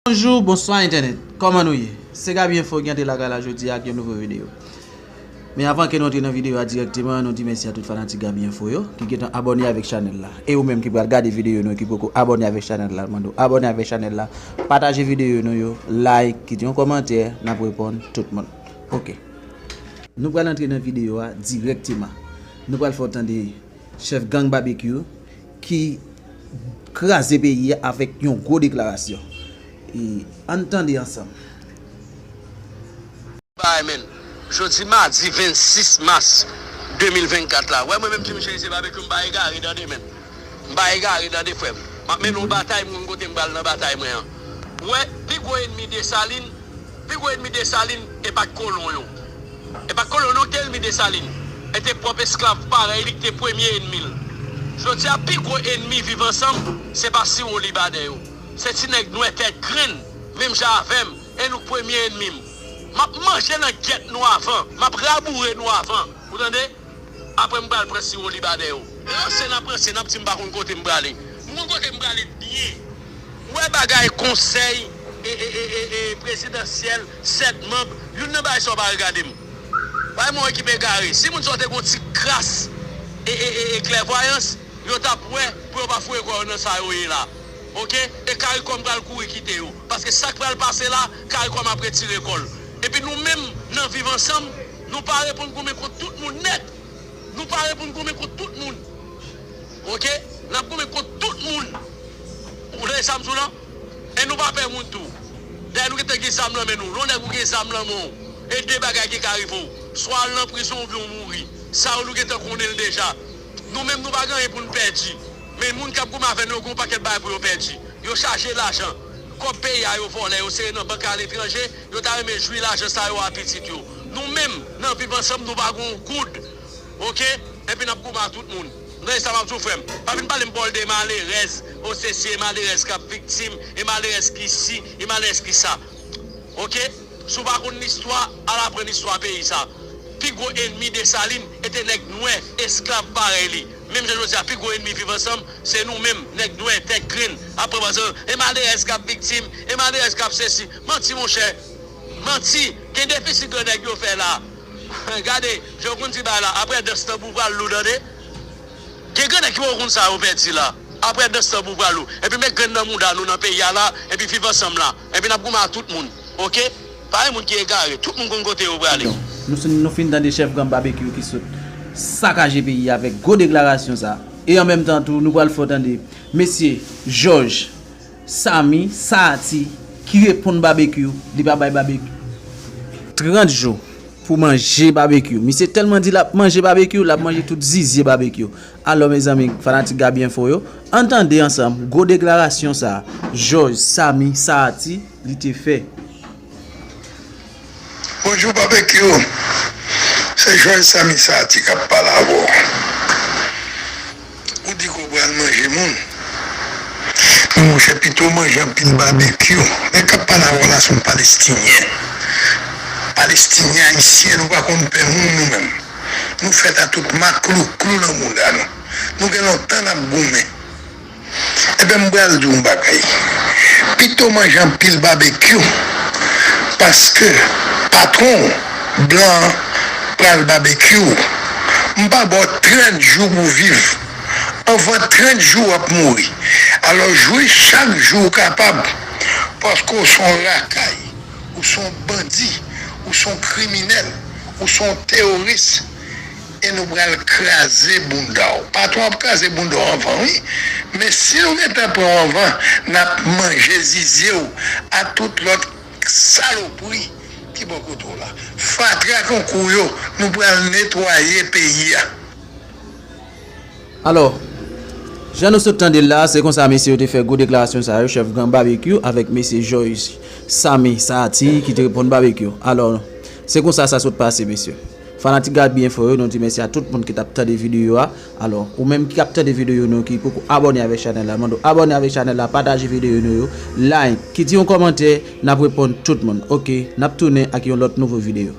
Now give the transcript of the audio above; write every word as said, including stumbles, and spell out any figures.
Bonjou, bonswa entènèt. Kòman nou ye? Se Gaby Info ki antre lakay la jodi a ak yon nouvo videyo. Men avan ke nou antre nan videyo a dirèkteman, nou di mèsi a tout fanatik Gaby Info yo ki gentan abòne avèk chanèl la. E ou menm ki pral gade videyo nou ki poko abòne avèk chanèl la, mande w abòne avèk chanèl la, pataje videyo nou yo, like, kite yon kòmantè, n ap reponn tout moun. Oke. Nou pral antre nan videyo a dirèkteman. Nou pral fè w tande chèf gang Babekyou ki kraze peyi a avèk yon gwo deklarasyon. E ann tande ansanm. Bay, men. Jodi madi vennsis mas de mil vennkat la. Wè, mwen menm, Jim Cherizier Babekyou, m pa egare, tande, men. M pa egare, tande, frè m. M ap mennen yon batay, m konn kote m pral nan batay mwen an. Wè, pi gwo enmi Desalin, pi gwo enmi Desalin, e pa t kolon yo. E pa t kolon yo ki te enmi Desalin. E te pwòp esklav parèy li ki te premye enmi l. Jodi a, pi gwo enmi Viv Ansanm, se pa siwo libanè yo. Se ti nèg nwè tèt grenn, menm jan avè m, e nou k premye enmi m. M ap manje nan gyèt nou avan, m ap raboure nou avan. Ou tande? Apre m pral pran siwo libanè yo. Ranse n ap ranse, n ap di m pa konn kote m prale. M konn kote m prale byen. Ou wè bagay konsèy e, e, e, e, e, prezidansyèl, sèt manm, youn nan bagay sa yo pa regade m. Bay mwen ekip egare. Si moun sa yo te gon ti kras e, e, e, e klèvwayans, yo t ap wè pou yo pa foure kò yo nan sa yo ye la. Oke? E Karikòm pral kouri kite yo. Paske sa k pral pase la, Karikòm ap retire kò l. Epi nou menm, nan Viv Ansanm, nou pare pou n goumen kont tout moun nèt. Nou pare pou n goumen kont tout moun. Oke? N ap goumen kont tout moun. Ou tande sa m di w lan? E nou pa pè moun tou. Dayè nou gentan gen zam nan men nou. Lè w nèg ou gen zam nan men w, e de bagay ki ka rive w. Swa w al nan prizon oubyen w mouri. Sa yo nou gentan konnen l deja. Nou menm nou pa gen anyen pou n pèdi. Men moun k ap goumen avè nou yo gen yon pakèt bagay pou yo pèdi. Yo chaje lajan. Kòb peyi a yo vòlè, yo sere nan bank aletranje, yo ta renmen jwi lajan sa yo a pitit yo. Nou menm, nan Viv Ansanm, nou pa gen yon goud. Oke? Epi n ap goumen ak tout moun. Tande sa m ap di w, frè m. Pa vin pale m bòl de malerèz. O, se si e malerèz k ap viktim, e malerèz ki si, e malerèz ki sa. Oke? Si w pa konn listwa, al aprann istwa peyi sa. Pi gwo enmi Desalin e te nèg nwè, esklav parèy li. Menm jan jodi a, pi gwo enmi Viv Ansanm, se nou menm, nèg nwè, tèt grenn. Apre, pase, e malerèz k ap viktim, e malerèz k ap sesi. Manti, monchè. Manti. Gen defisit grandèg yo fè la. Gade, jan w konn di bagay la, apre dans tanbou pral lou, tande. Gen grandèg ki poko konn sa yo pèdi la. Apre dans tanbou pral lou. Epi met grenn nan mouda nou nan peyi a la, epi Viv Ansanm la. Epi n ap goumen ak tout moun. Oke? Pa gen moun ki egare. Tout moun konn kote yo prale. Nou, nou fin tande chèf gang Babekyou ki sot sakaje peyi a avèk gwo deklarasyon sa. E an menm tan tou, nou pral fè w tande mesye Jòj Samy Saati ki reponn Babekyou, li pa bay Babekyou trant jou pou manje Babekyou. Misye tèlman di l ap manje Babekyou, l ap manje tout zizye Babekyou. Alò, mezanmi, fanatik Gaby Info yo, ann tande ansanm gwo deklarasyon sa Jòj Samy Saati li te fè. Bonjou Babekyou, se Jòj Samy Saati k ap pale avè w. Ou di ke w pral manje moun. Men monchè, pito w manje anpil babekyou. Nèg k ap pale avè w la se yon Palestinyen. Palestinyen, Ayisyen, nou pa konn pè moun nou menm. Nou fèt a tout maklouklou nan mouda nou. Nou gen lontan n ap goumen. Ebyen, m pral di w yon bagay. Pito w manje anpil babekyou, paske patwon w, blan an, pral babekyou w. M pa ba w trant jou pou w viv. Anvan trant jou, w ap mouri. Alò, jwi chak jou w kapab, paske w se yon lakay, ou se yon bandi, ou se yon kriminèl, ou se yon teworis, e nou pral kraze bounda w. Patwon ap kraze bounda w anvan, wi. Men si nou gentan pran w anvan, n ap manje zizye w ak tout lòt salopri ki bò kote w la. Fatra konkou yo, nou pral netwaye peyi a. Alò, jan nou sot tande l la, se konsa mesye yo te fè gwo deklarasyon sa yo, chèf gang Babekyou avèk mesye Jòj Samy Saati ki te reponn Babekyou. Alò, se konsa sa sot pase, mesye. Fanatik Gaby Info yo, nou di mèsi a tout moun ki t ap tande videyo a. Alò, ou menm ki ap tande videyo nou ki poko abòne avèk chanèl la, mande w abòne avèk chanèl la, pataje videyo nou yo, like, kite yon kòmantè, n ap reponn tout moun. Oke, n ap tounen ak yon lòt nouvo videyo.